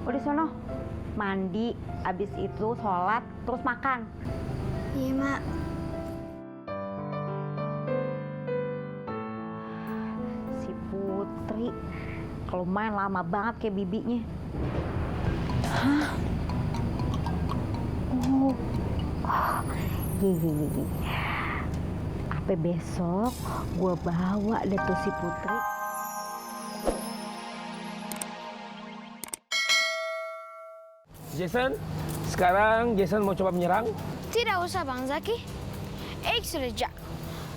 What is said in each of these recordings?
Udah sono, mandi, abis itu sholat, terus makan. Iya, Mak. Si Putri, kalau main lama banget kayak bibinya. Hah? Oh, Gigi. Apa besok gua bawa deh tuh si Putri. Jason, sekarang Jason mau coba menyerang. Tidak usah, Bang Zaki. Eik sudah jago.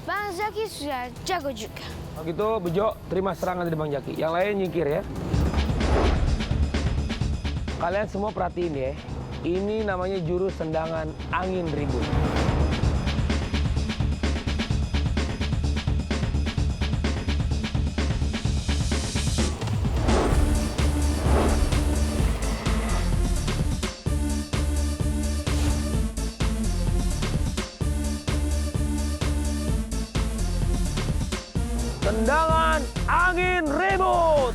Bang Zaki sudah jago juga. Kalau gitu, Bejo, terima serangan dari Bang Jaki. Yang lain nyingkir ya. Kalian semua perhatiin ya. Ini namanya jurus tendangan angin ribut. Tendangan angin ribut.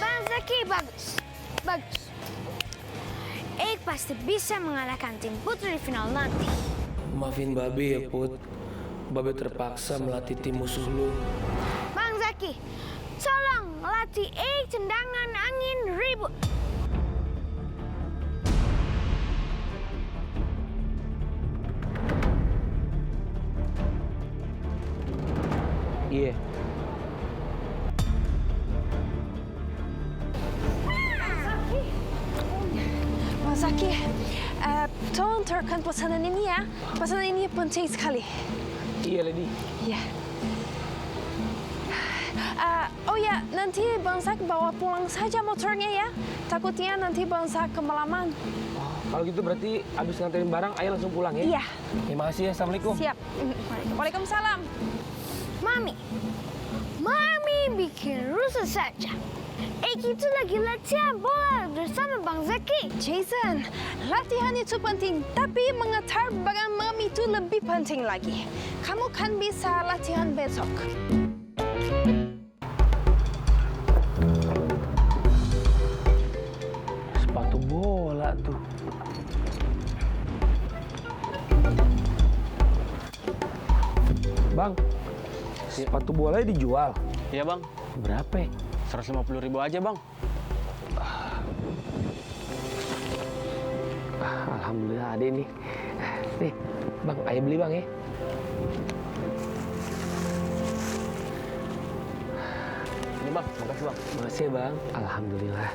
Bang Zaki bagus. Bagus. Eik pasti bisa mengalahkan tim Putri di final nanti. Maafin Babe ya, Put. Babe terpaksa melatih tim musuh lu. Bang Zaki, tolong latih Eik tendangan angin ribut. Iya. Bang Zaki, tolong terangkan pesanan ini ya. Pesanan ini penting sekali. Iya, Lady. Ya. Oh ya, nanti Bang Zaki bawa pulang saja motornya ya. Takutnya nanti Bang Zaki kemalaman. Kalau gitu berarti abis nganterin barang, ayo langsung pulang ya? Iya. Terima kasih ya, Assalamualaikum. Siap. Waalaikumsalam. Mami bikin rusuh saja. Eik itu lagi latihan bola bersama Bang Zaki. Jason, latihan itu penting, tapi mengetar bagan Mami itu lebih penting lagi. Kamu kan bisa latihan besok. Sepatu bola tuh. Bang, sepatu bolanya dijual. Iya bang, Berapa ya? 150.000 aja bang. Alhamdulillah ada nih. Nih, Bang, ayo beli Bang ya. Ini bang, makasih bang. Makasih ya Bang. Alhamdulillah.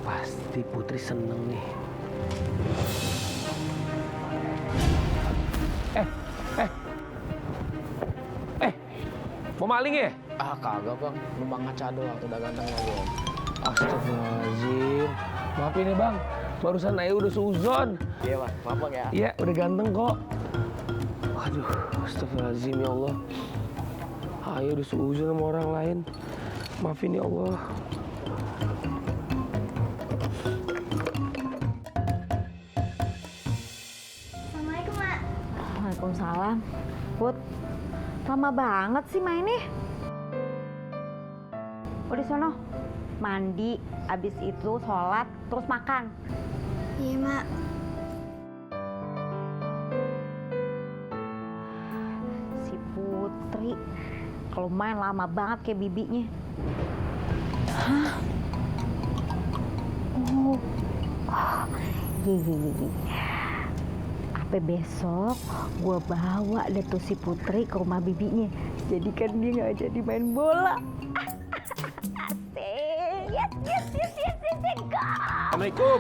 Pasti Putri seneng nih. Mau maling ya? Ah kagak bang, numpang ngaca doang, udah ganteng ngomong. Astagfirullahaladzim. Maafin ya Bang, barusan Ayu udah seuzon. Iya bang, maaf bang ya. Iya, udah ganteng kok. Aduh, astagfirullahaladzim ya Allah. Ayu udah seuzon sama orang lain. Maafin ya Allah. Assalamualaikum, Mak. Waalaikumsalam. Put, lama banget sih mainnya. Udah sono, mandi, abis itu sholat, terus makan. Iya, Mak. Si Putri, kalau main lama banget kayak bibinya. Hah? Oh, Gigi. Apa besok gua bawa deh tuh si Putri ke rumah bibinya. Jadi kan dia nggak jadi main bola. Asik. Yes. Go. Assalamualaikum.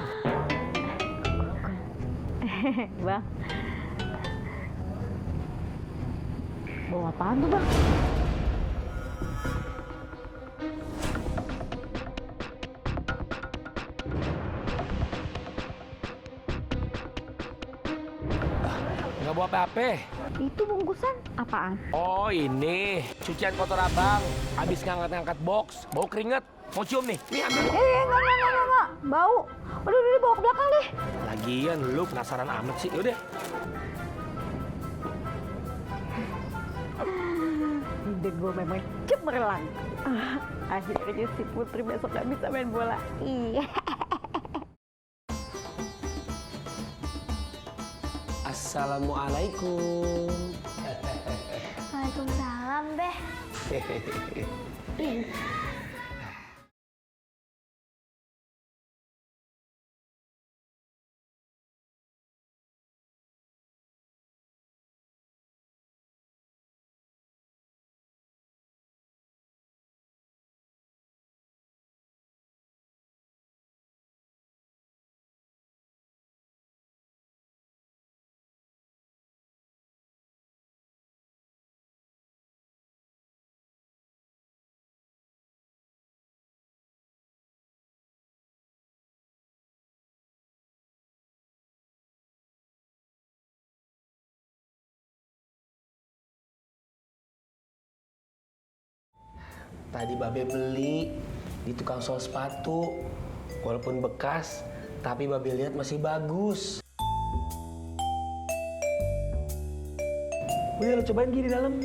Bang. Bawa apaan tuh, Bang? Nggak bawa apa-apa. Itu bungkusan apaan? Oh ini, cucian kotor abang. Habis ngangkat-ngangkat box, bau keringet. Mau cium nih? Nih ambil. Enggak. Bau. Udah bawa ke belakang deh. Lagian lu penasaran amat sih. Yaudah. Ide gue memang cemerlang. Akhirnya si Putri besok gak bisa main bola. Iya. Assalamualaikum. Waalaikumsalam, Beh. Tadi Babe beli di tukang sol sepatu. Walaupun bekas, tapi Babe lihat masih bagus. Udah lo cobain gini di dalam.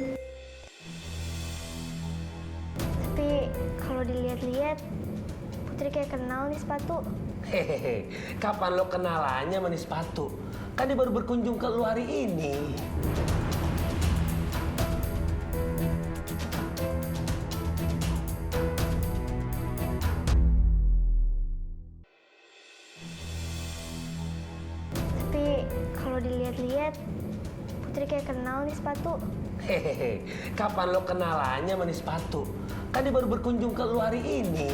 Tapi kalau dilihat-lihat, Putri kayak kenal nih sepatu. Hehehe, kapan lo kenalannya sama nih sepatu? Kan dia baru berkunjung ke lu hari ini. Tapi kalau dilihat-lihat, Putri kayak kenal nih sepatu. Hehehe, kapan lo kenalannya sama nih sepatu? Kan dia baru berkunjung ke lu hari ini.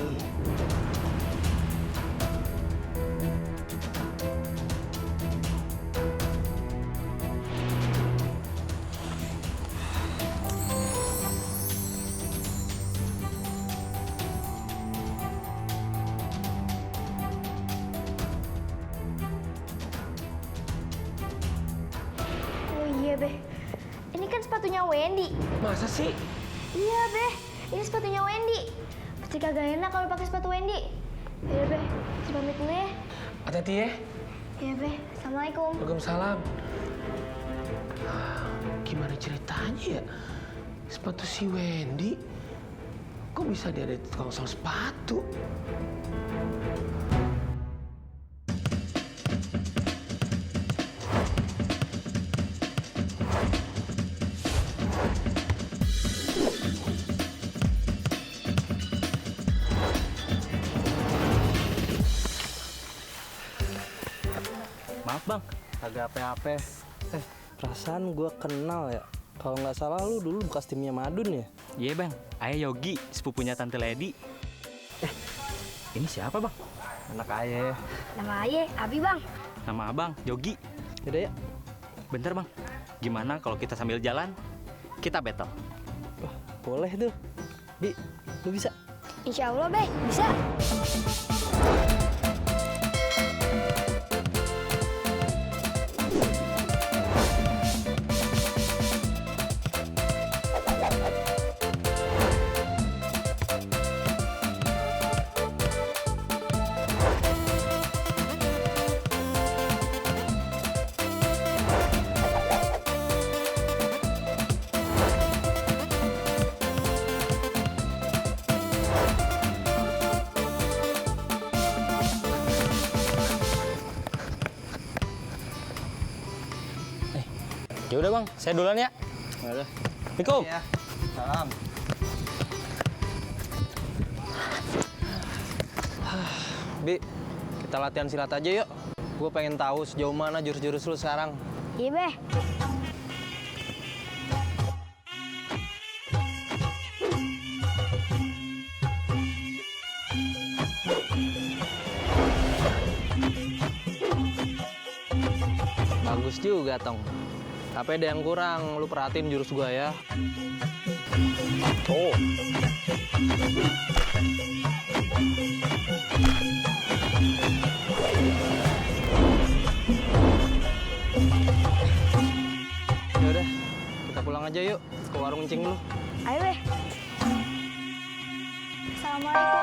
Oh iya, Beh. Ini kan sepatunya Wendy. Masa sih? Iya, Beh. Ini sepatunya Wendy. Putri kagak enak kalau pakai sepatu Wendy. Iya, Beh. Saya pamit dulu ya. Hati-hati ya. Iya, Beh. Assalamualaikum. Waalaikumsalam. Gimana ceritanya ya? Sepatu si Wendy, kok bisa dia ada di tukang sol sepatu? Maaf bang, kagak apa-apa. Perasaan gue kenal ya. Kalau nggak salah lu dulu bekas timnya Madun ya? Iya bang, ayah Yogi, sepupunya Tante Lady. Ini siapa bang? Anak ayah. Nama Aye, Abi, Bang. Nama abang, Yogi. Yaudah ya. Bentar bang, gimana kalau kita sambil jalan, kita battle? Wah, boleh tuh. Bi, lu bisa? Insya Allah, Beh. Bisa. Ya udah bang, saya duluan ya. Udah. Piko. Ya. Salam. Bi, kita latihan silat aja yuk. Gue pengen tahu sejauh mana jurus-jurus lu sekarang. Iya, Beh. Bagus juga, Tong. Tapi ada yang kurang, lu perhatiin jurus gua ya. Oh. warung encing dulu. Ayo deh. Assalamualaikum.